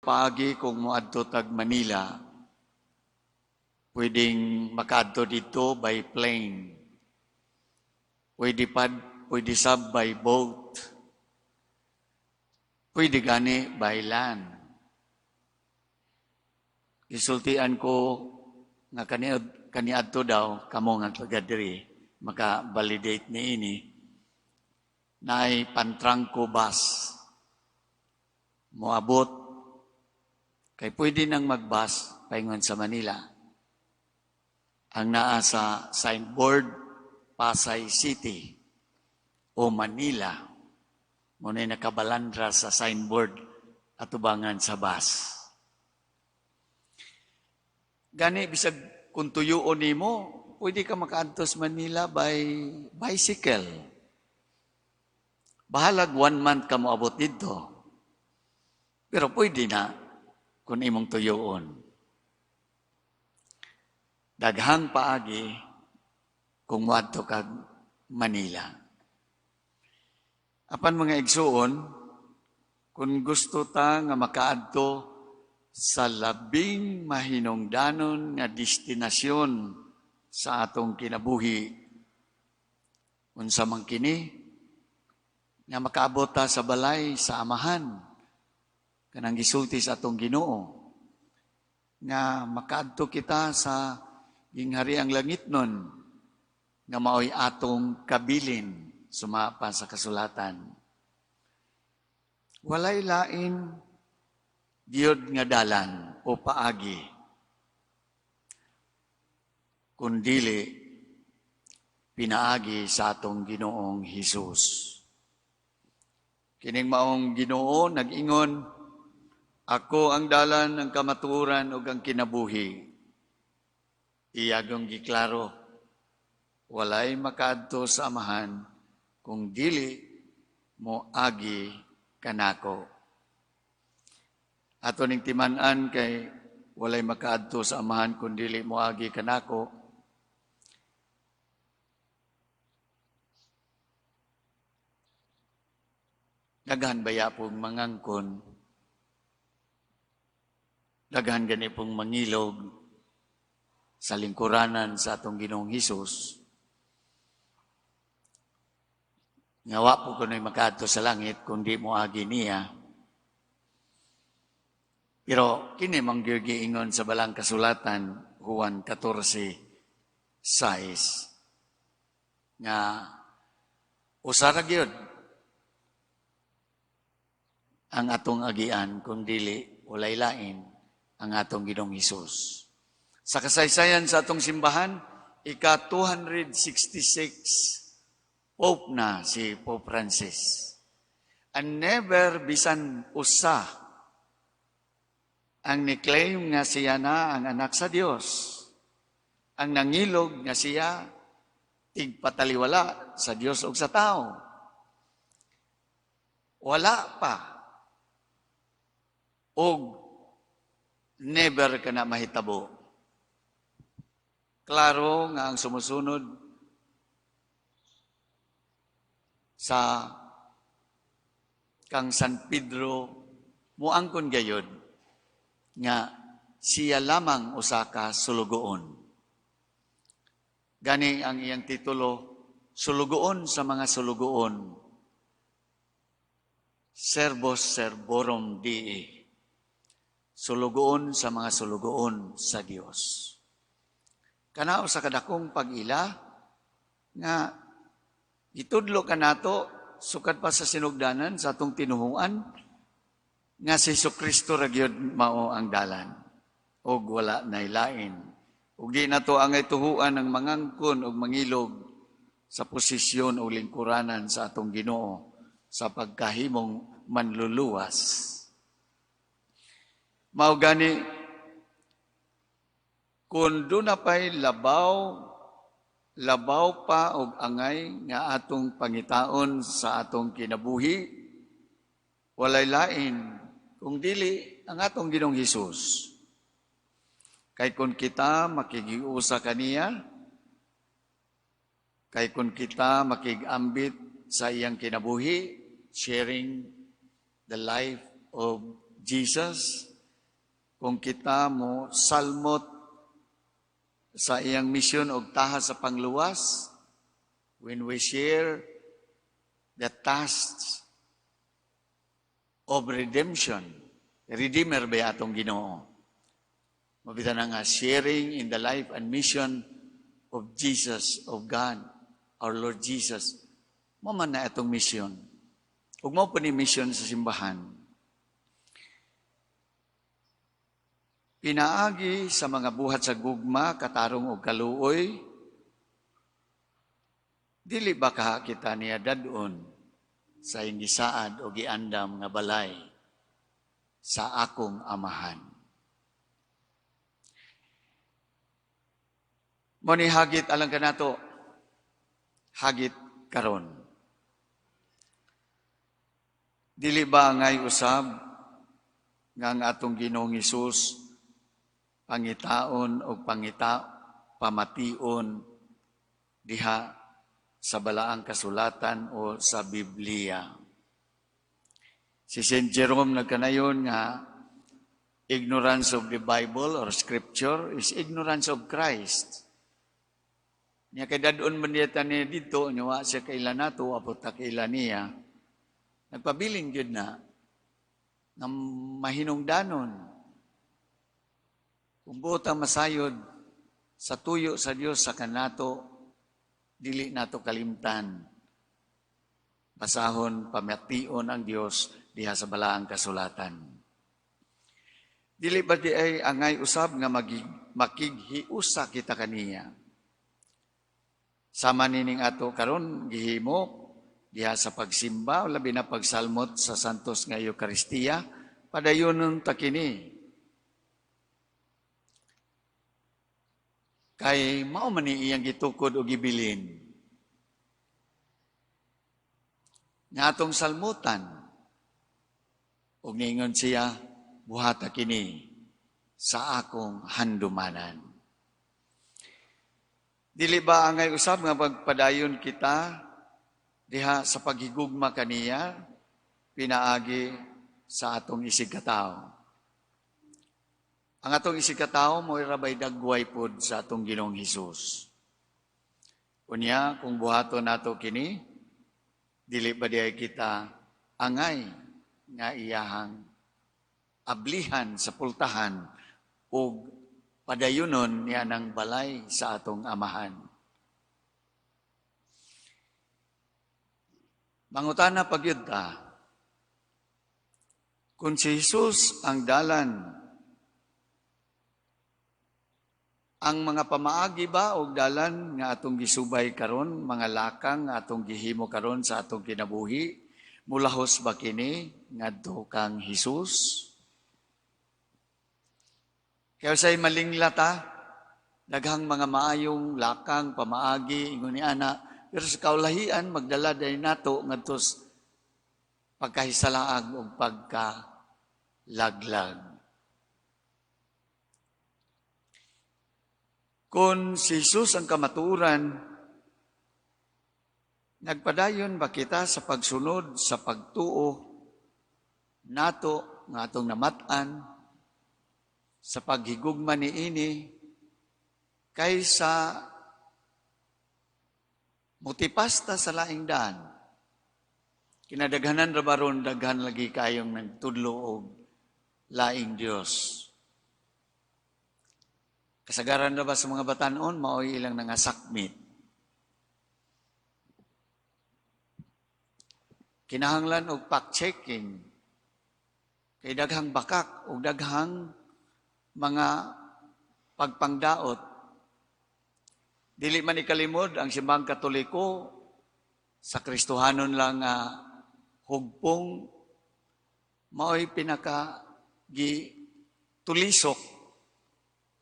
Paagi kung moadto tag Manila. Pwedeng makaadto dito by plane. Pwede pa, pwede sab by boat. Pwede gani by land. Gisultian ko nga kaniadto daw kamo nga taga diri maka-validate niini, naay Pantranco bus moabot, kay pwede nang magbus paingon sa Manila. Ang naa sa signboard, Pasay City o Manila. Mao nakabalandra sa signboard atubangan sa bus. Gani bisag kung tuyuon nimo, pwede ka makaadto sa Manila by bicycle. Bahalag one month ka moabot dito. Pero pwede na kung imong tuyuon. Daghang paagi kung moadto kag Manila. Apan, mga igsuon, kung gusto ta nga makaadto sa labing mahinungdanon nga destinasyon sa atong kinabuhi, unsa man kini? Nga makaabot ta sa balay sa Amahan, kanang gisulti sa atong Ginoo, nga makaadto kita sa ginghariang langitnon nga maoy atong kabilin suma pa sa kasulatan. Walay lain gyud nga dalan o paagi kundili pinaagi sa atong Ginoong Hesus. Kining maong Ginoo nag-ingon, "Ako ang dalan, ang kamatuoran ug ang kinabuhi." Iyang giklaro, walay makaadto sa Amahan kung dili mo agi kanako. Ato ning timan-an kay walay makaadto sa Amahan kung dili mo agi kanako. Daghan baya pong mangangkon, daghan gani pong mangilog sa lingkuranan sa atong Ginoong Hesus. Nga wa po kuno'y makaadto sa langit kung di mo agi niya. Pero kini man gyud giingon sa balang kasulatan, Juan 14:6, nga usa ra gyud ang atong agian kung dili walay lain ang atong Ginoong Hesus. Sa kasaysayan sa atong simbahan, ika 266 Pope na si Pope Francis. And never bisan usa ang ni-claim nga siya na ang anak sa Dios. Ang nangilog nga siya tigpataliwala sa Dios ug sa tao. Wala pa. Og never ka na mahitabo. Klaro nga ang sumusunod sa kang San Pedro muangkon gayod nga siya lamang usa ka sulugoon. Gani ang iyang titulo, sulugoon sa mga sulugoon, Servus Servorum Dei, sulugoon sa mga sulugoon sa Dios. Kana usa ka dakong pag-ila nga gitudlo kanato sukad pa sa sinugdanan sa atong tinuhuan nga si Kristo ra gyud mao ang dalan ug wala nay lain. Ug di nato angay tuhuan ang mangangkon ug mangilog sa posisyon o lingkuranan sa atong Ginoo sa pagkahimong manluluwas. Mao gani kung duna pay labaw labaw pa og angay nga atong pangitaon sa atong kinabuhi, walay lain kung dili ang atong Ginoong Hesus. Kay kung kita makigiusa kaniya, kay kung kita makigambit sa iyang kinabuhi, sharing the life of Jesus, Kung kita mo salmot sa iyang misyon og tahas sa pangluwas, when we share the tasks of redemption, Redeemer ba atong Ginoo? Mao bitaw na nga sharing in the life and mission of Jesus, of God, our Lord Jesus. Mao man na atong mission. Ug mao po ni mission sa simbahan. Pinaagi sa mga buhat sa gugma, katarong og kaluoy, dili ba kaha kita niya dadon sa gisaad o giandam nga balay sa akong Amahan? Mao ni hagit alang kanato, hagit karon. Dili ba angay usab nga ang atong Ginoong Hesus pangitaon o pangita pamation diha sa balaang kasulatan o sa Biblia? Si St. Jerome nagkanayon nga ignorance of the Bible or Scripture is ignorance of Christ. Niya kay dadon man niya niya dito, niya wa siya kaila nato, apot ta kaila niya. Nagpabilin gyud na nga mahinungdanon. Kung buot ang masayod sa tuyo sa Dios sa kanato, dili nato kalimtan. Basahon, pamation ang Dios diha sa balaang kasulatan. Dili ba di ay angay usab nga makighiusa kita kaniya? Sama nining ato karon gihimo diha sa pagsimba, labi na pagsalmot sa Santos nga Eukaristiya, padayonon ta kini. Kay mao man ni iyang gitukod o gibilin. Nga atong salmutan, ug niingon siya, buhata kini sa akong handumanan. Dili ba angay usab nga pagpadayon kita diha sa paghigugma kaniya pinaagi sa atong isig katawo? Ang atong isig katawo mo'y rabay dagway pod sa atong Ginoong Hesus. Unya, kung buhaton nato kini, dili ba diay kita angay nga iyahang ablihan sa pultahan ug padayunon niya ng balay sa atong Amahan? Mangutana pagyud ta, kung si Jesus ang dalan, ang mga pamaagi ba og dalan nga atong gisubay karon, mga lakang nga atong gihimo karon sa atong kinabuhi, mulahos ba kini ngadto kang Hesus? Kaya say malingla ta, daghang mga maayong lakang pamaagi ingon ni ana, pero sa kaulahian magdala day nato ngadto pagkahisalaag ug pagkalaglag. Kung si Jesus ang kamatuoran, nagpadayon ba kita sa pagsunod sa pagtuo nato nga atong namat-an sa paghigugma niini kaysa mutipasta sa laing daan? Kinadaghanan ra baron, daghan lagi kayong nagtudlo og laing Dios. Kasagaran na ba sa mga batanon, mao'y ilang nangasakmit. Kinahanglan og fact-checking. Kay daghang bakak og daghang mga pagpangdaot. Dili man ikalimod ang Simbahang Katoliko sa Kristohanon lang nga hugpong mao'y pinaka gi tulisok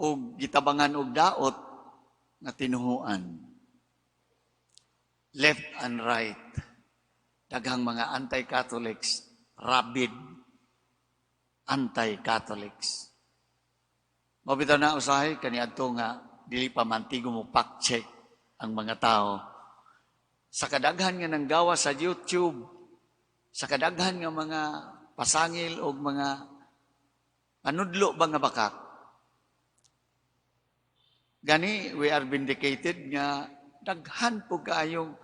o gitabangan og daot nga tinuhuan. Left and right. Daghang mga anti-Catholics, rabid anti-Catholics. Mao bitaw na usahay kaniadto nga dili pa mantigo mo fact-check ang mga tao. Sa kadaghan nga nanggawa sa YouTube, sa kadaghan nga mga pasangil og mga Panudlo ba nga bakak? Gani, we are vindicated nga daghan po kaayong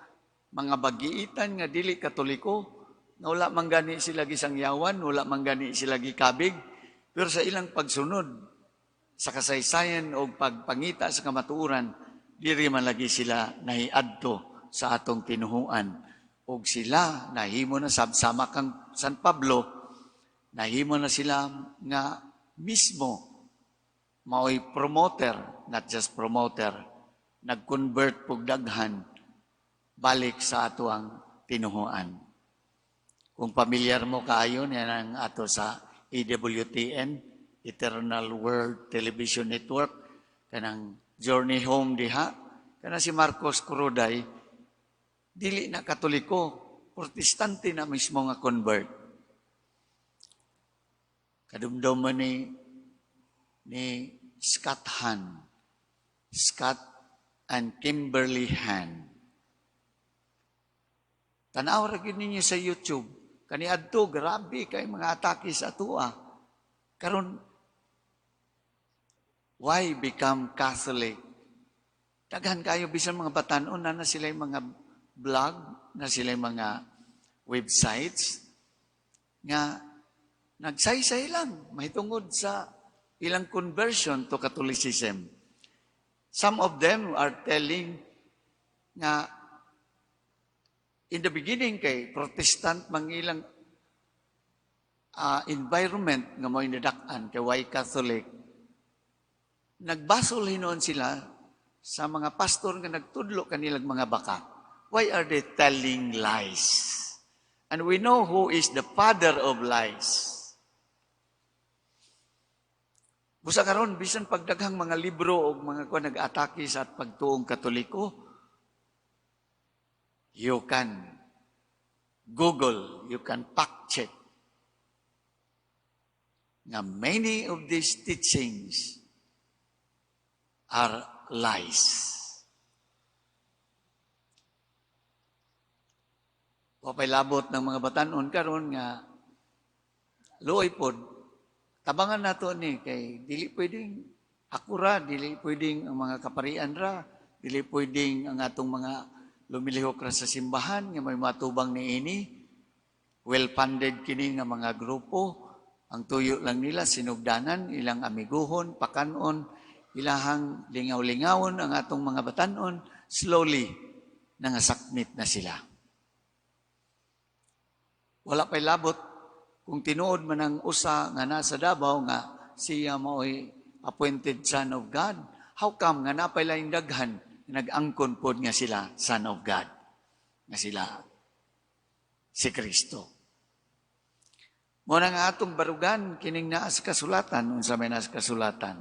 mga bagiitan nga dili Katoliko, nga wala man gani sila gisangyawan, wala man gani sila gikabig, pero sa ilang pagsunod sa kasaysayan o pagpangita sa kamatuoran, diri man lagi sila nahiadto sa atong tinuhuan. Og sila nahimo na sama kang San Pablo, nahimo na sila nga mismo maoy promoter, not just promoter, nag-convert pug daghan balik sa ato ang tinuhuan. Kung pamilyar mo kaayo, yan ang ato sa EWTN, Eternal World Television Network, kanang Journey Home diha, kana si Marcos Cruday, dili na Katoliko, Protestante na mismo nga convert. Kadumdum mo ni Scott Hahn, Scott and Kimberly Hahn. Tanaw ra gyud ninyo sa YouTube. Kaniadto, grabe kay mga atake sa atua. Karon, why become Catholic? Daghan kayo bisan mga batanon na na sila yung mga blog, na sila yung mga websites nga nagsaysay lang mahitungod sa ilang conversion to Catholicism. Some of them are telling nga in the beginning kay Protestant mang ilang environment nga mo inadak-an kay why Catholic. Nagbasol hinuon sila sa mga pastor nga nagtudlo kanilang mga baka. Why are they telling lies? And we know who is the father of lies. Busa karon, bisan pagdaghang mga libro o mga kuan nag-atake sa pagtuong Katoliko, you can Google, you can fact check nga many of these teachings are lies. Wapay labot ng mga batanon karon nga luoy pod, tabangan nato ni kay dili pwedeng ako ra, dili pwedeng ang mga kaparian ra, dili pwedeng ang atong mga lumilihok ra sa simbahan nga may matubang niini. Well-funded kini nga mga grupo. Ang tuyo lang nila sinugdanan, ilang amiguhon, pakanon, ilahang lingaw-lingawon ang atong mga batanon, slowly nangasakmit na sila. Wala pa'y labot kung tinuod man ang usa nga nasa Davao nga siya mao'y appointed son of God. How come nga napay laing daghan nag-angkon pod nga sila son of God, nga sila si Kristo? Mo na nga atong barugan kining naa sa kasulatan. Unsa may naa sa kasulatan?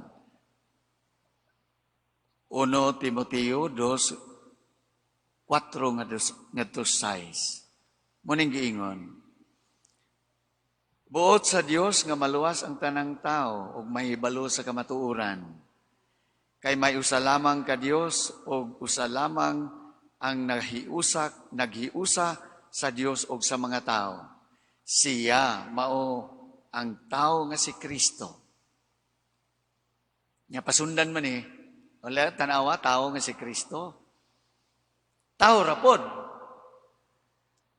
1 Timoteo 2, 4 ngadto 6. Mo ning giingon. Buot sa Dios nga maluwas ang tanang tao ug mahibalo sa kamatuoran. Kay may usa lamang ka Dios ug usa lamang ang naghiusa sa Dios ug sa mga tao. Siya mao ang tao nga si Kristo. Nya pasundan man ni, wala tanawa, tao nga si Kristo. Tao ra pod.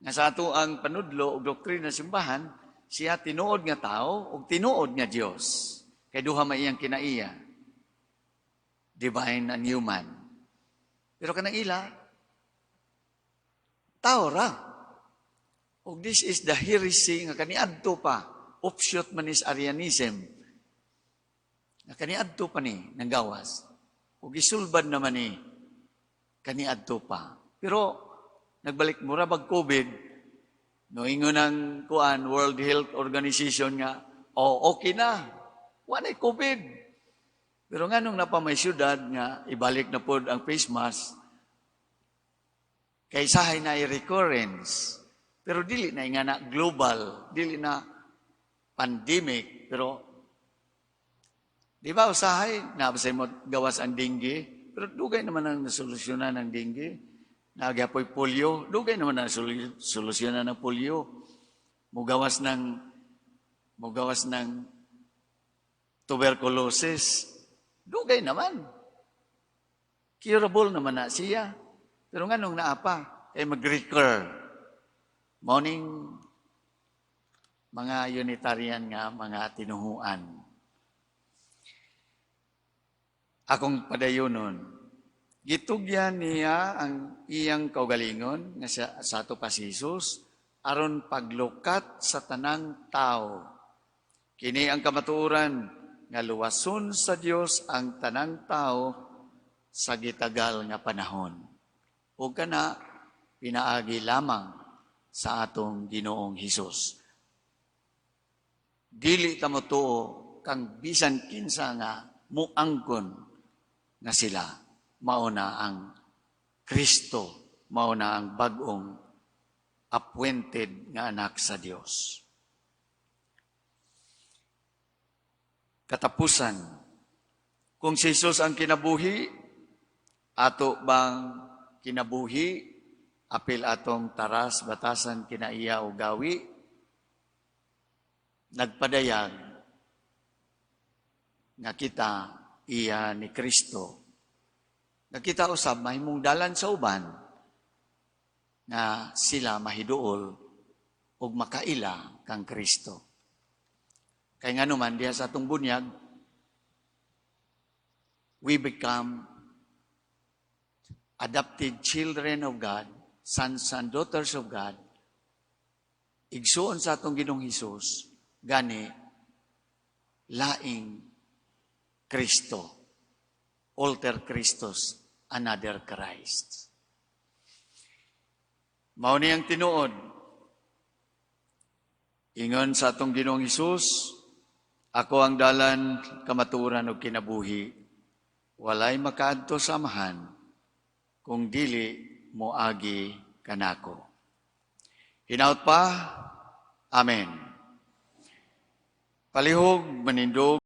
Nga sa ato ang panudlo ug doktrina simbahan, siya tinuod nga tao ug tinuod nga Dios. Kay duha man iyang kinaiya. Divine and human. Pero kanang ila, tao ra. Ug this is the heresy nga kaniadto pa. Offshoot man is Arianism. Nga kaniadto pa ni nanggawas. Ug gisulbad naman ni kaniadto pa. Pero nagbalik mura bag COVID, no ingon ang kuan World Health Organization nga, "Oh, okay na. Wala COVID." Pero nganong napa may syudad nga ibalik na pod ang face mask, kay sahay na recurrence. Pero dili na nga na global, dili na pandemic, pero di ba usahay na mo gawas ang dengue, pero dugay naman ang nasolusyonan ang dengue. Nagyapoy polio, dugay naman ang solusyonan ng polio. Mugawas ng Tuberculosis, dugay naman. Curable naman na siya. Pero nganong naa pa? Kay mag-recur. Mao ning mga Unitarian nga mga tinuhuan. Akong padayonon, gitugyan niya ang iyang kaugalingon nga sa ato pa si Jesus aron paglukat sa tanang tao. Kini ang kamatuoran nga luwason sa Dios ang tanang tao sa gitagal nga panahon. Ug kana pinaagi lamang sa atong Ginoong Hesus. Dili ta motuo kang bisan kinsa nga muangkon nga sila mao na ang Kristo, mao na ang bag-ong appointed nga anak sa Dios. Katapusan, kung si Jesus ang kinabuhi, ato bang kinabuhi, apil atong taras, batasan, kinaiya o gawi, nagpadayag nga kita iya ni Kristo. Nga kita usab mahimong dalan sa uban nga sila mahiduol ug makaila kang Kristo. Kay nganuman diha sa atong bunyag, we become adopted children of God, sons and daughters of God, igsuon sa atong Ginoong Hesus, gani laing Kristo, alter Christus, another Christ. Mao ni ang tinuod. Ingon sa atong Ginoong Hesus, "Ako ang dalan, kamatuoran ug kinabuhi. Walay makaadto sa Amahan kung dili moagi kanako." Hinaut pa. Amen. Palihog manindog.